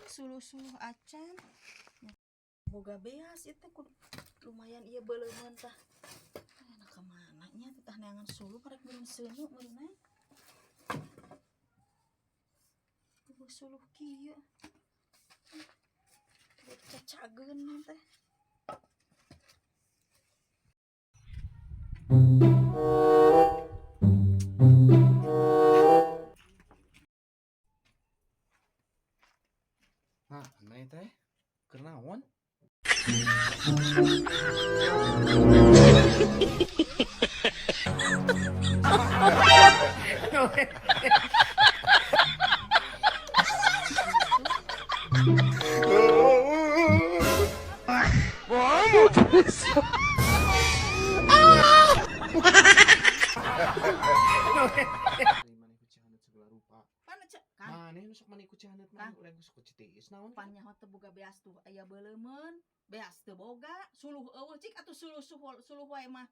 Suluh-suluh acan. Nya, boga beas itu kudu lumayan ieu beuleumeun tah. Ayeuna ka mana nya tah neangan suluh karek meureun seuneu meureun. Eueuh suluh kieu. Cacageun teh. Nah, aneh teh. Keur naon? Ari maneh ku Cihanet segala rupa. Pan cek kan Maneh nu sok maneh ku Cihanet mah Kang. urang sok ku Citiis naon? Pan nyaho teu boga beas tuh aya beuleumeun, beas teu boga, suluh eueuh cik atuh suluh suluh, suluh wae mah.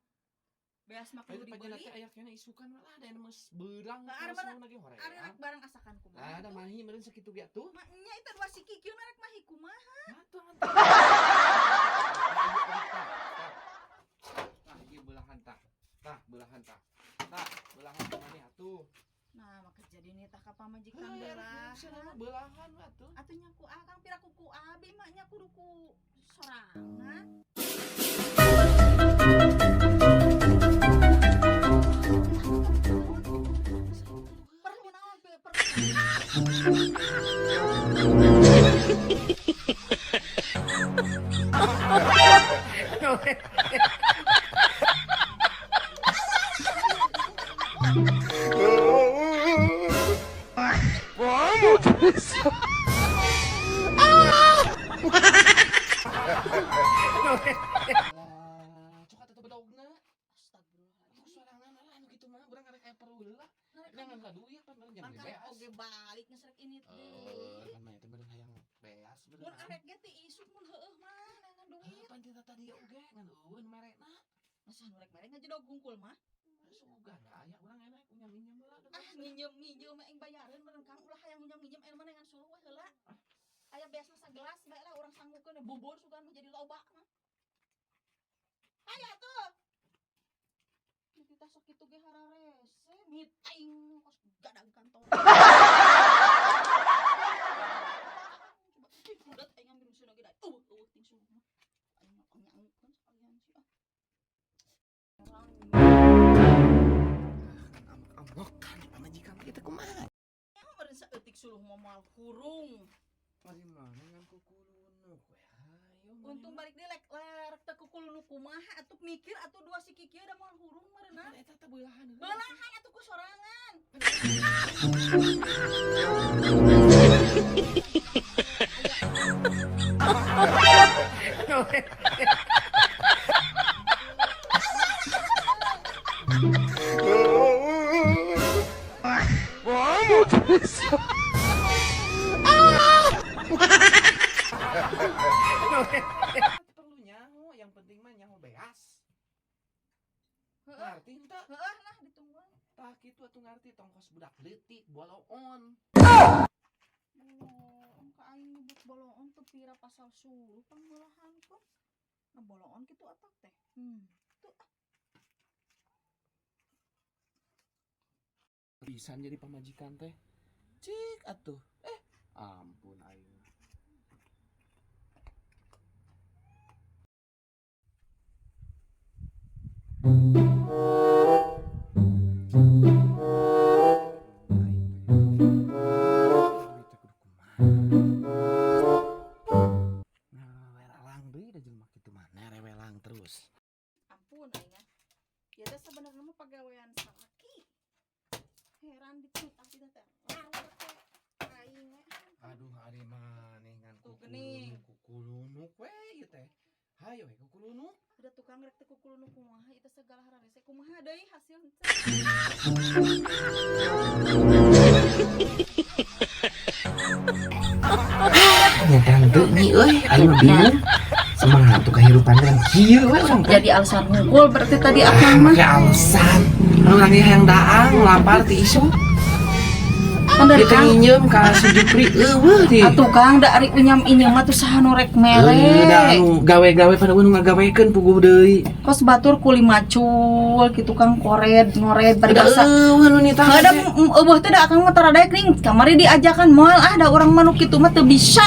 Beas mah Ayo kudu panjana dibeli. Teh aya keneh isukan lah da geus beurang Nah, ari terus mana- lagi Ari hoream. rek barang asakan kumaha Lah da tuh? mahi meureun sakitu ge atuh. Mah nya itu dua siki kieu rek mahi kumaha? Atuh atuh. Tah, ieu belahan tah. Tah, belahan tah. Tah, belahan tah maneh atuh. Nah, maka jadi nih tah ka pamajikan Heuh, belahan. cenah belahan we atuh. Atuh nya ku akang pira ku ku abi mah nya kudu ku sorangan. Perlu naon perlu. Lah, cok atuh bedogna. Astagfirullahaladzim. Ku sorangan lah anu kitu mah urang arek aya perlu heula. Jangan ka duit pan meureun jang Pan beli karek beas. Oge balik geus rek ini Eh, deui. kan mah teh meureun hayang beas Mun meureun. arek ge ti isuk mun heueuh mah neangan duit. Pan tita tadi oge ngan eueuh nu merena. Masa nu rek mere ngajedog hungkul mah. Sugan da aya urang enak nginjem-nginjem heula. Ah, nginjem-nginjem aing bayareun meureun Kang, ulah hayang nginjem-nginjem aing mah neangan suluh we heula. Aya beasna sagelas bae lah urang sanggukeun bubur sugan mah jadi loba mah. Aya tuh. Kita sok kitu ge hararese meeting kos gadag kantor. Coba ih budak aing ngambil mesin ge da eueuh eueuh ting suluh mah. Aing mah nyangkeun sekalian sih ah. Orang Amok-amokan pamajikan kita kumaha? meureun saeutik suluh mah moal hurung. Ari maneh ngan kukulunuk we hayo. Untung balik deui lek lerek teu kukulunu kumaha atuh mikir atuh dua si kieu da moal hurung meureunna. Kan eta teh beulah heula. Belahan atuh ku sorangan. Perlu nyaho, yang penting mah nyaho beas. Heeh. Ngarti henteu? Heeh lah ditungguan. Tah kitu atuh ngarti tong kos budak leutik boloon. Boloon ka aing nyebut boloon teu pira pasal suluh pangbelahankeun. Nah boloon kitu atak teh. Tuh ah. Pisan jadi pamajikan teh. Cik atuh. Ampun aing. Terus. Ampun aing ah. Ya teh sebenarnya mah pagawean salaki. Heran dititah teh teh. Aing we. Aduh ari maneh ngan Tuh, geuning. kukulunuk we ieu teh. Hayo we kukulunuk. Udah tukang rek teh kukulunuk kumaha ieu teh segala hararese kumaha deui hasil henteu. Nyedan teu nyi euy, aing mah bingung. Semangat tuh kehidupan dengan kieu we urang teh. Jadi alasan hungkul berarti tadi akang mah. Make alasan. Anu urang hayang daang lapar ti isuk. Kan dari Kita Kang. Nginjem ka si Jupri euweuh di. Atuh, Kang, da ari unyam injem mah tuh saha nu rek mere? Da anu gawe-gawe pada nu ngagawekeun puguh deui. Kos batur kuli macul gitu, Kang, kored ngored bari Da basa. Euweuh nu nitah. Ada euweuh teh da akang mah tara daek ning kamari diajakan moal ah, da urang mah nu kitu mah teu bisa.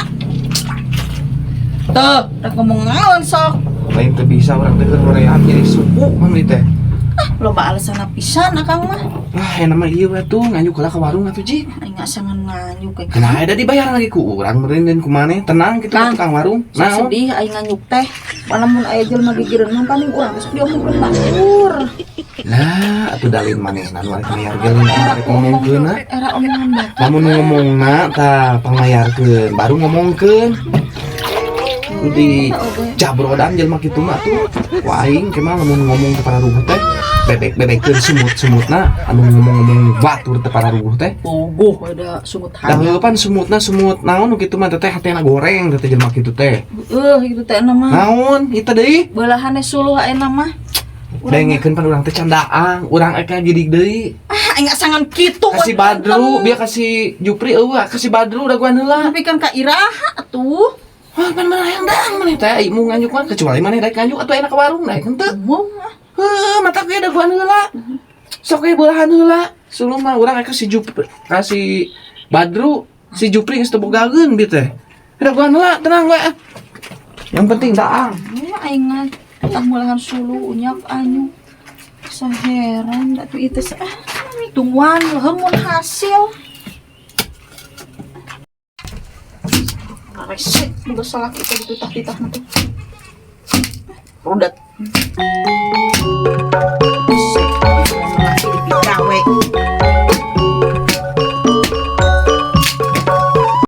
Tuh, rek ngomong naon sok? Lain teu bisa, urang teh keur hoream nyeri suku mah teh. Ah, loba alasan pisan akang mah. Ah, enak mah ieu we tuh nganyuk heula ka warung atuh, Ji. Aing asangan nganyuk we. Kenapa ada dibayar lagi ku urang meureun dan ku maneh tenang gitu Kang. Tukang warung. Sok Naon? Sedih aing nganyuk teh. Lamun aya jelema gigireun mah paling urang geus diomongkeun batur. Lah, atuh dalin manehna nu arek mayar ge lain arek ngomongkeunna. Era omongan batur. Lamun ngomongna tah pangmayarkeun, baru ngomongkeun. Nu di jabrodan jelema kitu mah tuh. Ku aing ke mah lamun ngomong ke pararuguh teh bebek-bebekeun sumut-sumutna anu ngomong-ngomong batur teh pararuguh teh. Puguh ada sumut Da hayam. heueuh pan sumutna sumut naon nu kitu mah teh hatena goreng teh jelema kitu teh. Gitu teh mah. Naon itu deui? Beulahane suluh ayeuna mah. Dengekeun pan urang teh candaan, urang eka gidig deui. Ah, aing asangan kitu. Kasih Badru, biar kasih Jupri euweuh, kasih Badru dagoan heula. Tapi kan ka iraha atuh. Wah, pan mana yang dang maneh teh mu nganjuk mah kecuali maneh daek nganjuk atuh enak ke warung daek henteu. Umum ah. Heuh, mata ge dagoan heula. Sok ge beulahan heula. Suluh mah urang eka si Jupri, kasih Badru, si Jupri geus teu bogageun bieu teh. Dagoan heula, tenang we. Yang penting daang. Ya aing mah tah mulahan suluh unyak anyu. Saheran da tuh itu ah tungguan leuheung hasil. Resek boga salaki teh dititah-titah teh. Rudet.